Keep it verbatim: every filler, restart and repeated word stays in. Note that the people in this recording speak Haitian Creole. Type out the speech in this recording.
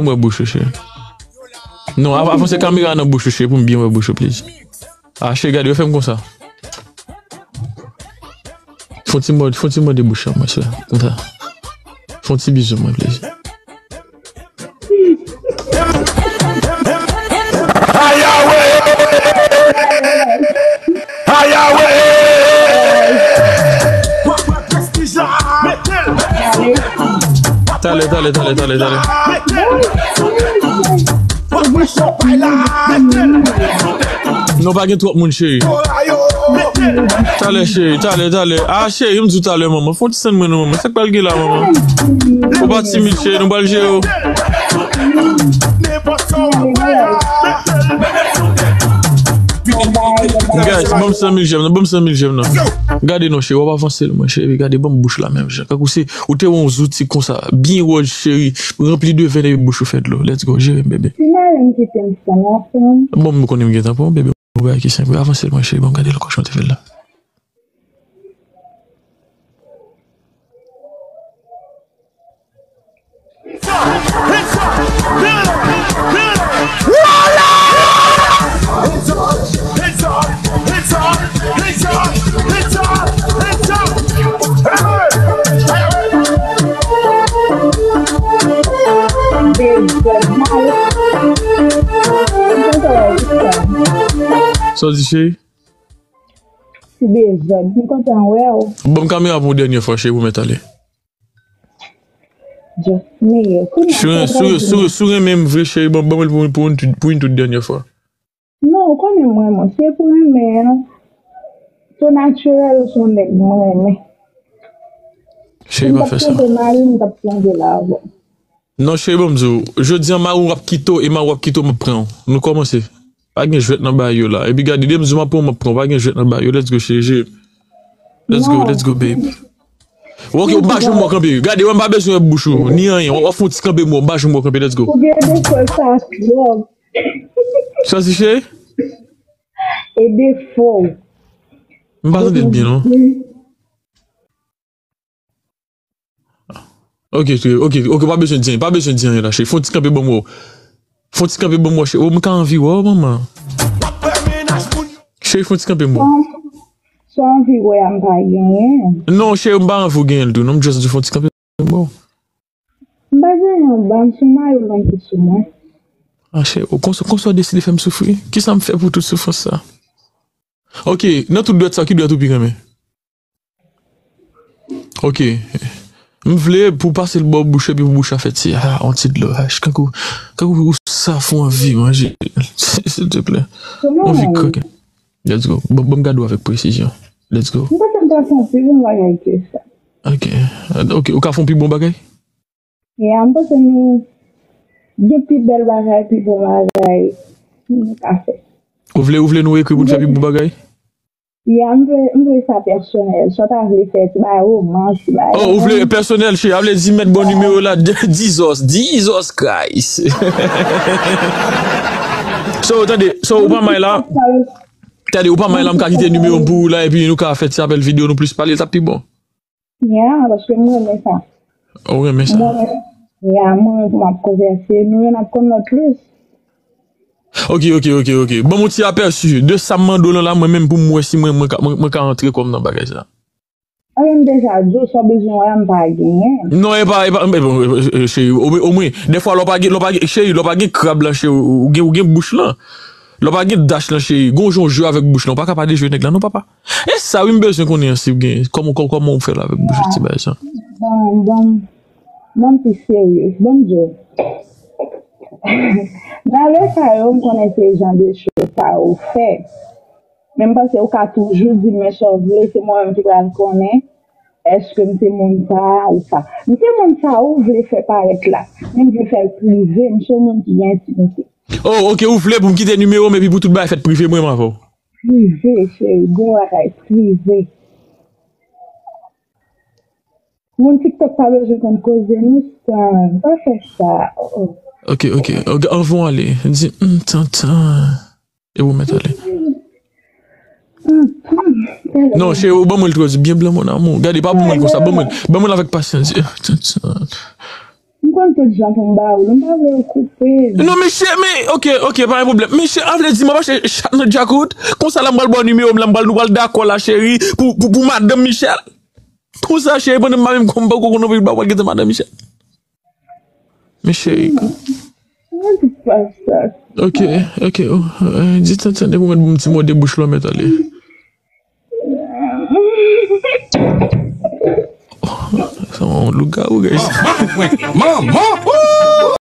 m wè bouch ou, cheri. Non, av-, avanse kamera nan bouch ou, cheri, pou m byen wè bouch ou, please. Ah, cheri, gade, yo fè m konsa. Fon ti mò-, fon ti mòde bouch lan, mwen, cheri. Konsa. Fon ti bizou, mwen, please. Talè, talè, talè, talè, talè. Non, pa gen twòp moun, cheri. Talè, cheri, talè, talè. Ah, cheri, m di w talè, manman. Fon ti sann mwen, non, manman. Sa k pral gen la, manman? Fò pa timid, cheri, nou pral jere w. Guys, ban m san mil jèm nan, ban m san mil jèm nan. Gade non, cheri, w ap avanse l, mwen, cheri, gade, ban m bouch la menm jan. Kankou se, ou te wè yon zouti konsa, byen wòj, cheri, ranpli de venn epi bouch ou fè dlo. Let's go, jere m, bebe. Si mari m kite m san ansanm. Bon, m konnen m gentan pran w, bebe. Yon bagay ki senp, avanse l, mwen, cheri, ban m gade l ankò jan w te fè l la. Sa w di, cheri? Ti dezòd, m kontan wè w. Ban m kamera pou yon dènye fwa, cheri, pou m mèt ale. Just me. Si w ren-, si w ren-, si w ren-, si w renmen m vre, cheri, ban, ban mwen l pou, pou, pou yon tout dènye fwa. Non, ou konnen m renmen w. Se pou renmen an. To natirèl, ou se yon nèg mwen renmen. Cheri, pa fè sa. Si m t ap twonpe mari m, m t ap twonpe l avè w. Non, cheri, ban m di w. Jodi a, mari w ap kite w, e mari w ap kite w, m ap pran w. Nou kòmanse. Pa gen jwèt nan bagay yo la. Epi gade, depi m di w m ap pran w, m ap pran w. Pa gen jwèt nan bagay yo. Let's go, cheri, jere m. Let's go, let's go, babe. Ok, ou pa janm wè kanpe. Gade, wè m pa bezwen wè bouch ou, ni anyen. W ap fè yon ti kanpe mò, m pa janm wè kanpe. Let's go. Ou gen defo sa twòp. Sa di, cheri? E defo. M pa tande l byen, non. Ok, ok, ok, pa bezwen di anyen, pa bezwen di anyen la, cheri. Fè yon ti kanpe ban m wè w. Fè yon ti kanpe ban m wè w, cheri. Oh, m ka anvi wè w, manman. Cheri, fè yon ti kanpe ban m wè w. Sa w anvi wè a, m pa genyen. Non, cheri, m pa anvi w genyen l tou. Non, m just di fè yon ti kanpe ban m wè w. M pa genyen yon ban, se yon mayo long ki sou mwen. Ah, cheri, oh, konsa, konsa w deside fè m soufri? Kisa m fè pou tout soufrans sa? Ok, nan tout dwèt sa, ki dwèt ou pi renmen? Ok. M vle pou w pase l bò bouch epi pou bouch la fè ti, ah, on ti dlo, ah, kankou, kankou ou saf, ou anvi manje. Silteplè. Ou anvi kraken. Let's go. Ban, ban m gade w avèk presizyon. Let's go. M panse m ta fè yon pi bon bagay ke sa. Ok. Ok, ou ka fè yon pi bon bagay? Ya, m panse nou gen pi bèl bagay, pi bon bagay nou ka fè. Ou vle, ou vle nou ekri pou n fè pi bon bagay? Ya, m vle, m vle sa pèsonèl. Sa w ta vle fè, ti bagay romans, ti bagay. Oh, ou vle pèsonèl, cheri. A vle di, mèt bon nimewo la, Jesus, Jesus Christ. So, tande, so, ou pa may la. Tande, ou pa may la, m ka kite nimewo m pou ou la, epi nou ka fè ti apèl videyo, nou plis pale, l t ap pi bon. Ya, paske m renmen sa. Ou renmen sa? Mwen, ya, mwen, m ap konvèse, nou youn ap konn lòt plis. Ok, ok, ok, ok. Ban m yon ti apèsi de sa m mande w lan la, mwen menm pou m wè si mwen, mwen ka, mwen, mwen ka antre kò m nan bagay sa. Anben, m deja di w, sa w bezwen wè a, m pa genyen. Non, e pa, e pa, e, bon, e, e, cheri, o, omwen, dèfwa, lè w pa gen, lè w pa gen, cheri, lè w pa gen krab lan, cheri, ou gen, ou gen bouch lan. Lè w pa gen dash lan, cheri, gon jan w jwe avèk bouch lan, ou pa ka pa dejwe nèg la, non, papa. E sa, wi, m bezwen konnen an, si w gen, kòman, kò-, kòman w fè l avèk bouch ti bagay sa? Bon, bon, bon, pi serye, bon, Dye. Nan le ka yo, m konnen se jan de cho sa ou fè. Men m panse ou ka toujou di m, men sa w vle, se mwen menm ki pral konnen èske m se moun sa a ou pa. M se moun sa a ou vle fè parèt la, men m vle fè l prive, m se yon moun ki gen entimite. Oh, ok, ou vle pou m kite nimewo m epi pou tout bagay fèt prive mwen menm avè w? Prive, cheri, gon bagay prive. Moun TikTok pa bezwen konn koze nou, sa, pa fè sa. Oh, oh. Ok, ok, ok, anvan w ale, di, "Mm, tantan." E ou mèt ale. Non, cheri, ou ban mwen l twò di, byen blan, mon amour. Gade, pa ban mwen l konsa, ban mwen l, ban mwen l avèk pasyans. Di, "Ah, tantan." M konn tout jan pou m ba ou l, m pa vle ou koupe l. Non, men cheri, men, ok, ok, pa gen pwoblèm. Men cheri, a vle di, m ap achte chat nan Djakout. Konsa la, m pral ba w nimewo m la, m pral, nou pral dakò la, cheri, pou, pou, pou madanm Michel. Konsa, cheri, pandan m pa menm konn, m poko konn anpil bagay, w pral gen madanm Michel. Men cheri. Mwen di pa sa. Ok, ok, oh, eh, di tenten pou mwen, bon, ti mò de bouch lò, mèt ale. Sa yon lougawou, guys. Manman!